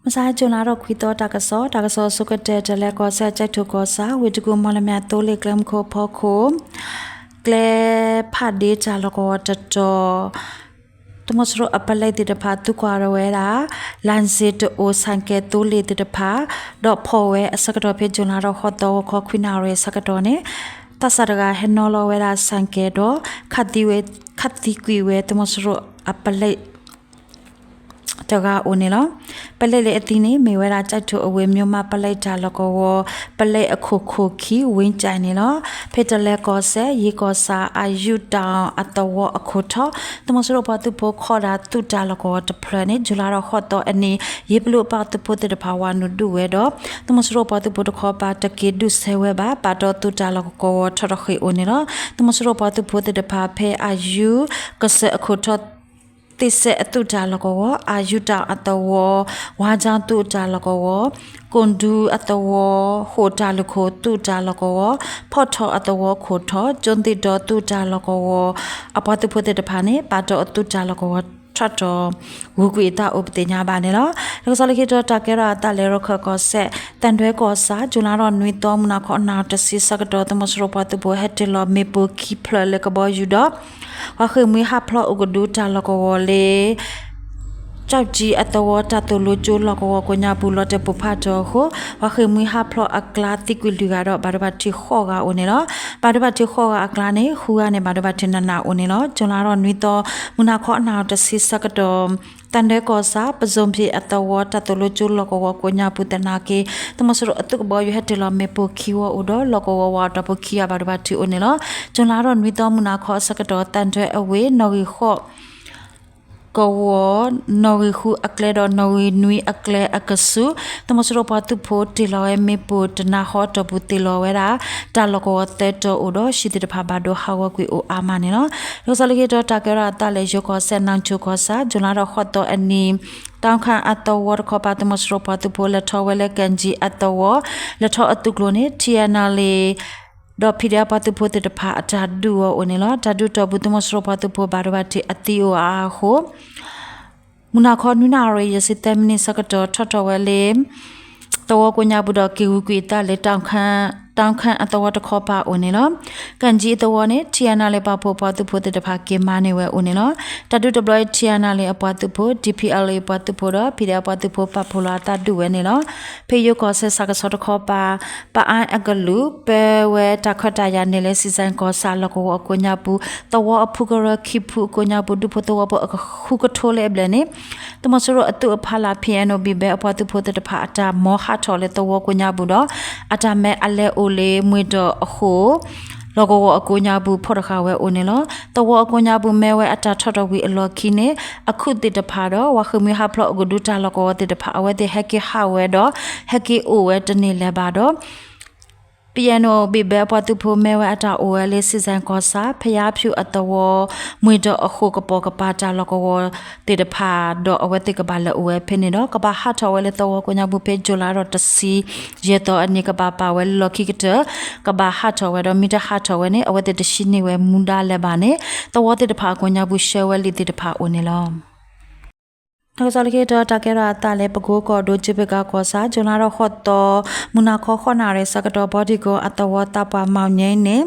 မုၢ်ဆါ June လါထီၣ်ခွံသီ တၢ်ကစီၣ်, တၢ်ကစီၣ်အဆိကတၢၢ် တလဲၤကီၢ်စဲၣ် ကၠဲးထိၣ်ကီၢ်ဆၣ် ဝ့ၢ်တကူၣ် မီၣ်လမၠဲၣ် သိလ့ၣ်ကျဲမုၢ်ခိၣ်အဖီခိၣ် ကျဲဖးဒ့တၢ်လီၢ်ကဝီၤတတီၤ သုးမီၤစိရိၤအပလဲသ့ၣ်တဖၣ် သူကွၢ်ထီၣ်ဝဲဒၣ် လၣ်စ့တအိၣ် ဆၣ်ကဲသိလ့ၣ်သ့ၣ်တဖၣ် ဒီးဖီၣ်ဝဲအဆၢကတီၢ် ဖဲ June လါထီၣ်ဃိးသီ ဂီၤခီခွံနၣ်ရံၣ်အဆၢကတီၢ်န့ၣ် သးစၢ်တဂၤဟဲနီၤလီၤဝဲဒၣ် ဆၣ်ကဲဒီး ခးသံကွံာ်ဝဲ သုးမီၤစိရိၤအပလဲ တဂၤအိၣ်န့ၣ်လီၤ. ပလဲလၢအသံန့ၣ် မ့ၢ်ဝဲဒၣ် ကၠဲးထိၣ်အဝ့ၢ် မိၢ်မးပလဲတၢ်လီၢ်ကဝီၤ ပလဲအခိၣ်ခိၣ်ခံ ဝ့ကၠဲးန့ၣ်လီၤ. ဖဲတလဲၤကီၢ်စဲၣ် ယ့ကီၢ်ဆၣ် အယူးတၢ်အသဝီအခိၣ်ထီၣ် သုးမီၤစိရိၤပှၤသုးဖိခီၣ်ဒၣ်သုးတၢ်လီၢ်ကဝီၤတဖျၢၣ်န့ၣ် June လါထီၣ်ဃိးသီအနံၤ ယ့ပလူးအပှၤသုးဖိသ့ၣ်တဖၣ် ဝၤနုာ်ဒုးဝဲဒီး သုးမီၤစိရိၤပှၤသုးဖိတခီပၤ တက့ၤဒုးဆဲးဝဲဘၣ် ပာ်တီသုးတၢ်လီၢ်ကဝီၤထီၣ်တဃ့ၢ်အိၣ်န့ၣ်လီၤ. သုးမီၤစိရိၤပှၤသုးဖိသ့ၣ်တဖၣ် ဖဲအယူးကစၢၢ်အခိၣ်ထီၣ် သ့ၣ်စဲးအသုးတၢ်လီၢ်ကဝီၤ အယူးတၢ်အသဝီ ဝါကၠီသုးတၢ်လီၢ်ကဝီၤ ကိၣ်ဒူအသဝီ ဃိာ်တၢ်လုၢ်ခိၣ်သုးတၢ်လီၢ်ကဝီၤ ဖီၣ်ထီၣ်အသဝီခိၣ်ထီၣ် ကၠိသ့ၣ်ဒီသုးတၢ်လီၢ်ကဝီၤ အပှၤသုးဖိသ့ၣ်တဖၣ်န့ၣ် ပာ်တီအသုးတၢ်လီၢ်ကဝီၤ ထီၣ်တဂုာ်ကွံာ်အသးအိၣ်ပသ့ၣ်ညါဘၣ်န့ၣ်လီၤ. တၢ်ကစီၣ်လၢခံတီၤ တၢ်ကဲထီၣ်အသးလၢ ရခၢၣ်ကီၢ်စဲၣ် သၣ်ဒွဲကီၢ်ဆၣ် June လါထီၣ်နွံသီ မုၢ်နၤခီအနၣ်ရံၣ်တဆံဆၢကတီၢ် သုးမီၤစိရိၤပှၤသုးဖိဟဲတ့ၢ်လီၤမ့ၣ်ပိၢ်ခံဖျၢၣ်လၢကဘီယူၤဒီး ပှၤဃ့ၢ်မှံဟးဖျိးအိၣ်ကဒုတၢ်လီၢ်ကဝီၤလၢ ကၠီကၠံအသဝီ တၢ်သိၣ်လိကၠိလီၢ်ကဝီၤကိးညါပူၤ လီၤတဲာ်ပိၢ်ဖးထီၣ်အဃိ ပှၤဃ့ၢ်မှံဟးဖျိးအကျါသံကွံာ်လွံၢ်ဂၤဒီး ဘၣ်ဒိဘၣ်ထံးဃိးဂၤအိၣ်န့ၣ်လီၤ. ဘၣ်ဒိဘၣ်ထံးဃိးဂၤအကျါန့ၣ် ဃုဂၤန့ၣ် ဘၣ်ဒိဘၣ်ထံးနးနးအိၣ်န့ၣ်လီၤ. June လါထီၣ်နွံသီ မုၢ်နၤခီအနၣ်ရံၣ်တဆံဆၢကတီၢ် သၣ်ဒွဲကီၢ်ဆၣ် ပစိၣ်ဖံးအသဝီ တၢ်သိၣ်လိကၠိလီၢ်ကဝီၤကိးညါပူၤသနာ်က့ သုးမီၤစိရိၤအသုးကဘီယူၤဟဲတ့ၢ်လီၤမ့ၣ်ပိၢ်ခံဝီအိၣ်ဒီး လီၢ်ကဝီၤဝၤအတီၢ်ပူၤခံဂၤ ဘၣ်ဒိဘၣ်ထံးအိၣ်န့ၣ်လီၤ. June လါထီၣ်နွံသီ မုၢ်နၤခီအဆၢကတီၢ် သၣ်ဒွဲအဝ့ၢ် နီၣ်ဂံၢ်ဃိး ကဝီၤ နီၣ်ဂံၢ်ဃုအကျဲဒီး နီၣ်ဂံၢ်နွံအကျဲအကဆူး သုးမီၤစိရိၤပှၤသုးဖိတ့ၢ်လီၤဝဲမ့ၣ်ပိၢ်တနၤဃီအတီၢ်ပူၤ သ့ၣ်လီၤဝဲဒၣ် တၢ်လီၢ်ကဝီၤသၢတီၤအိၣ်ဒီး ဟံၣ်သ့ၣ်တဖၣ်ဘၣ်ဒိဟးဂီၤကွံာ်အိၣ်အါမးန့ၣ်လီၤ. တၢ်ကစီၣ်လၢခံတီၤ တၢ်ကဲထီၣ်အသးလၢ ယိၤကီၢ်စဲၣ် နၣ်ချိၣ်ကီၢ်ဆၣ် June လါထီၣ်ဃိးသီအနံၤ တၢ်ခၣ်အသဝီတခီပၤ သုးမီၤစိရိၤပှၤသုးဖိလဲၤထီၣ်ဝဲလၢ ကၣ်ကၠံအသဝီ လဲၤထီၣ်အသုးကျိၤန့ၣ် ထံအနလ့ ဒီး ဖံဒဲး ပှၤသုးဖိသ့ၣ်တဖၣ်အတၢ်ဒုးဝဲအိၣ်န့ၣ်လီၤ. တၢ်ဒုးတီၢ်ပူၤ သုးမီၤစိရိၤပှၤသုးဖိဘၣ်ဒိဘၣ်ထံးအသံအိၣ်အါအဃိ မုၢ်နၤခီ နွံနၣ်ရံၣ်ယဲၢ်ဆံသၢမံးနံးဆၢကတီၢ် ထီၣ်ထီၣ်ဝဲလၢ သဝီကိးညါပူၤဒီး က့ၤဂုာ်ကွံာ်အသးလၢ တၢ်ခၣ်အသဝီတခီပၤအိၣ်န့ၣ်လီၤ. ကၣ်ကၠံအသဝီန့ၣ် ထံအနလ့ ပာ်ဖှိၣ်ပှၤသုးဖိသ့ၣ်တဖၣ်က့ၤမၤန့ၢ်ဝဲအိၣ်န့ၣ်လီၤ. တၢ်ဒုးတဘျီအံၤ ထံအနလ့ အပှၤသုးဖိ DPLA ပှၤသုးဖိဒီး ဖံဒဲး အပှၤသုးဖိ ပာ်ဖှိၣ်လီၤအသးဒုးဝဲန့ၣ်လီၤ. ဖဲယိၤကီၢ်စဲၣ် ဆၣ်ကဆီတခီပၤ ပအါအကလုာ် ပၢဝဲတၢ်ခွဲးတၢ်ယာ်န့ၣ်လၢ စံၣ်စဲၣ်ကီၢ်ဆၣ်လီၢ်ကဝီၤအကိးညါပူၤ သဝီအဖုကရၢခံဖုအကိးညါပူၤ ဒူဖိသဝီဖိအဃုကထိလၢအဘျဲၣ်န့ၣ် သုးမီၤစိရိၤအသုးအဖီလာ် ဖံအဲၣ်အိၣ်ဘံၣ်ဘဲ အပှၤသုးဖိသ့ၣ်တဖၣ်အတၢ်မီၤဟးထီၣ်လၢသဝီကိးညါပူၤဒီး အတၢ်မ့ၢ်အလဲၤအိၣ်လၢမွ့ၢ်ဒီးအဃိ လီၢ်ကဝီၤအကိးညါပူၤ ဖီၣ်တဃာ်ဝဲအိၣ်န့ၣ်လီၤ. သဝီအကိးညါပူၤမ့ၢ်ဝဲအတၢ်ထီၣ်ထီၣ်ကွံာ်အလီၢ်ခံန့ၣ် အခုၣ်သ့ၣ်တဖၣ်ဒီး ပှၤဃ့ၢ်မှံဟးဖျိးအိၣ်ကဒုတၢ်လီၢ်ကဝီၤသ့ၣ်တဖၣ် အဝဲသ့ၣ်ဟဲက့ၤဟးဝဲဒီး ဟဲက့ၤအိၣ်ဝဲတန့ၢ်လၢၤဘၣ်ဒီး ဖံအဲၣ်အိၣ်ဘံၣ်ဘဲ အပှၤသုးဖိမ့ၢ်ဝဲအတၢ်အိၣ်ဝဲလၢ စံၣ်စဲၣ်ကီၢ်ဆၣ် ဖယါဖၠူၣ်အသဝီ မွ့ၢ်ဒီးအဃိၣ်ကပိာ်ကပၤတၢ်လီၢ်ကဝီၤသ့ၣ်တဖၣ်ဒီး အဝဲသ့ၣ်ကဘၣ်လဲၤအိၣ်ဝဲဖဲန့ၣ်ဒီး ကဘၣ်ဟးထီၣ်ဝဲလၢသဝီကိးညါပူၤ ဖဲ June လါထီၣ်တဆံယဲၢ်သီအနံၤ ကဘၣ်ပာ်ဝဲလၢလီၢ်ခံကတၢၢ် ကဘၣ်ဟးထီၣ်ဝဲဒီး မ့ၢ်တဟးထီၣ်ဝဲန့ၣ် အဝဲသ့ၣ်တဟံးန့ၢ်ဝဲမူဒါလၢၤဘၣ်န့ၣ် သဝီသ့ၣ်တဖၣ်အကိးညါပူၤ ဆှၢဝဲလံာ်သ့ၣ်တဖၣ်အိၣ်န့ၣ်လီၤ. တၢ်ကစီၣ်လၢခံတီၤ တၢ်ကဲထီၣ်အသးလၢ ပကိကီၢ်ဒိၣ် ကၠ့ပ့ၣ်ကးကီၢ်ဆၣ် June လါထီၣ်ဃိးသီ မုၢ်နၤခီဃိးနၣ်ရံၣ်ဆၢကတီၢ် ဘီဒံကိအသဝီသးပှၢ်မီၣ်ညဲန့ၣ်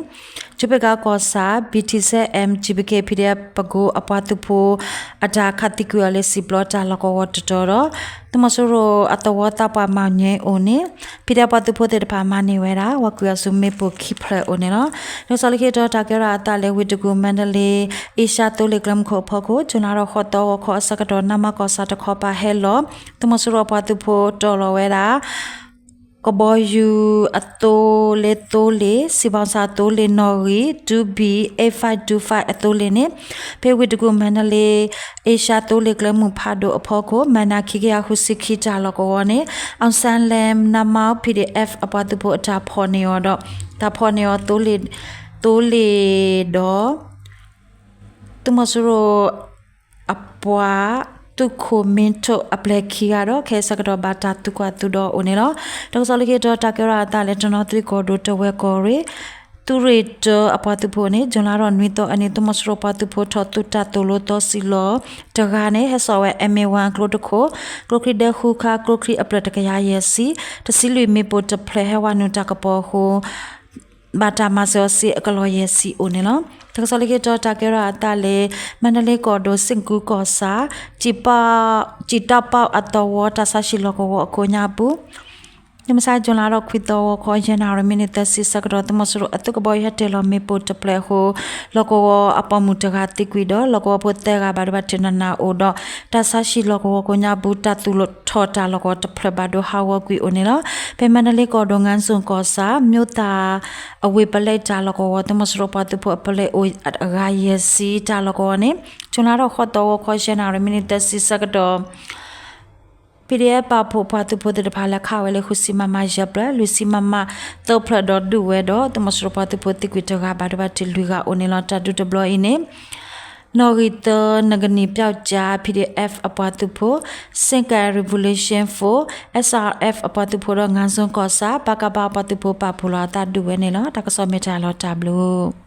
ကၠ့ပ့ၣ်ကးကီၢ်ဆၣ် BTCM GBK PDF ပကိအပှၤသုးဖိ အတၢ်ခးသံကွံာ်အီၤလၢ စံာ်ပျီတၢ်လီၢ်ကဝီၤတတီၤဒီး သုးမီၤစိရိၤအသဝီသးပှၢ်မီၣ်ညဲအိၣ်န့ၣ် ဖံဒဲးပှၤသုးဖိသ့ၣ်တဖၣ်မၤန့ၢ်ဝဲဒၣ် ပှၤကွံာ်အီၤဆူမ့ၣ်ပိၢ်ခံဖျၢၣ်အိၣ်န့ၣ်လီၤ. တၢ်ကစီၣ်လၢခံတီၤ တၢ်ကဲထီၣ်အသးလၢ ဝ့ၢ်တကူၣ် မါဒလ့ အ့ရှါသိလ့ၣ်ကျဲမုၢ်ခိၣ်အဖီခိၣ် June လါထီၣ်ဃိးသီ ဂီၤခီအဆၢကတီၢ် နါမးကီၢ်ဆၣ်တခီပၤဟဲလီၤ သုးမီၤစိရိၤအပှၤသုးဖိတီၢ်လီၤဝဲဒၣ် ကဘီယူၤအသိလ့ၣ်သိလ့ၣ် စံးဘီစၣ်သိလ့ၣ်နီၣ်ဂံၢ် two B eight five two five အသိလ့ၣ်န့ၣ် ဖဲဝ့ၢ်တကူၣ် မါဒလ့ အ့ရှါသိလ့ၣ်ကျဲမုၢ်ဖးဒိၣ်အဖီခိၣ် မနၤခံကယၤဃုဆံခံ တၢ်လီၢ်ကဝီၤန့ၣ် အောင်ဆန်းလမ်း နါမး PDF အပှၤသုးဖိအတၢ်ဖီၣ်န့ၢ်အီၤဒီး တၢ်ဖီၣ်န့ၢ်အီၤသိလ့ၣ် သိလ့ၣ်ဒီး သုးမီၤစိရိၤအပှၤသုးခိၣ်မ့ၢ်ထိၣ်အပျဲၢ်ခံဂၤဒီး ခဲအံၤဆၢကတီၢ်ဘၣ်တၢ်သံကွၢ်သံဒိးအိၣ်န့ၣ်လီၤ. တၢ်ကစီၣ်လၢခံတီၤ တၢ်ကဲထီၣ်အသးလၢ တနီသရံၣ်ကီၢ်ဒိၣ် တဝဲကီၢ်ရ့ၣ် သုးရ့ၣ်တၢအပှၤသုးဖိန့ၣ် ကၠူၤလါထီၣ်နွံသီအနံၤ သုးမီၤစိရိၤပှၤသုးဖိထီၣ်သုးတၢ်သိၣ်လိသီစံလီၤတဂၤန့ၣ် ဟဲစိာ်ဝဲ M A one အကျိတခိၣ်, ကျိချံဒဲဃုခါ ကျိချံအဖျၢၣ်တကယၤယဲၢ်ဆံ, တဆံလွံၢ်မ့ၣ်ပိၢ်တဖျၢၣ်ဟဲဝဲနုာ်တၢ်ကပီၤအဃိ ဘၣ်တၢ်မၤစၢၤအီၤစ့အကလီၢ်ယဲၢ်ဆံအိၣ်န့ၣ်လီၤ. တၢ်ကစီၣ်လၢခံတီၤ တၢ်ကဲထီၣ်အသးလၢ မါဒလ့ကီၢ်ဒိၣ် စ့ၣ်ကူကီၢ်ဆၣ် ကၠံၣ်တၢ်ပီၣ်အသဝီ တၢ်ဆါဟံၣ်လီၢ်ကဝီၤအကိးညါအပူၤ မုၢ်မဆါ ကၠူၤလါထီၣ်ခွံသီ ဂီၤခီ ယဲၢ်နၣ်ရံၣ် မံးနံးသၢဆံဆၢကတီၢ် သုးမီၤစိရိၤအသုးကဘီယူၤဟဲတ့ၢ်လီၤမ့ၣ်ပိၢ်တဖျၢၣ်အဃိ လီၢ်ကဝီၤအပိာ်မုၣ်တဂၤသံကွံာ်ဒီး လီၢ်ကဝီၤဖိသၢဂၤဘၣ်ဒိဘၣ်ထံးနးနးအိၣ်ဒီး တၢ်ဆါဟံၣ်လီၢ်ကဝီၤကိးညါပူၤ တၢ်သူၣ်ထီၣ်တၢ်လီၢ်ကဝီၤတဖျၢၣ်ဘၣ်ဒိဟးဂီၤကွံာ်အိၣ်န့ၣ်လီၤ. ဖဲမါဒလ့ကီၢ်ဒိၣ် ငါးစုံကီၢ်ဆၣ် မျိးသၣ်အဝ့ၢ်ပလဲတၢ်လီၢ်ကဝီၤ သုးမီၤစိရိၤပှၤသုးဖိအပလဲအိၣ်အဂၤယဲၢ်ဆံတၢ်လီၢ်ကဝီၤန့ၣ် ကၠူၤလါထီၣ်ဃိးသီ ဂီၤခီ ယဲၢ်နၣ်ရံၣ် မံးနံးသၢဆံဆၢကတီၢ် P D F ပာ်ဖှိၣ်ပှၤသုးဖိသ့ၣ်တဖၣ်လဲၤခးဝဲလၢ ဃုဆံ မမ ယဲၢ်ဖျၢၣ်, လွံၢ်ဆံ မမ သၢဖျၢၣ်ဒီးဒုးဝဲဒီး သုးမီၤစိရိၤပှၤသုးဖိသံကွံာ်တဂၤ ဘၣ်ဒိဘၣ်ထံးလွံၢ်ဂၤအိၣ်န့ၣ်လီၤ. တၢ်ဒုးတဘျီအံၤန့ၣ် နီၣ်ဂံၢ်သၢ နကနံၣ်ပျီကၠါ P D F အပှၤသုးဖိ, စ့ၣ်ကၤ Revolution Force S R F အပှၤသုးဖိဒီး ငါးစုံကီၢ်ဆၣ် ပကဖ အပှၤသုးဖိပာ်ဖှိၣ်လီၤအသးဒုးဝဲန့ၣ်လီၤ. တၢ်ကစီၣ်မ့ၢ်တၢ်လီၤတၢ်ဘျုး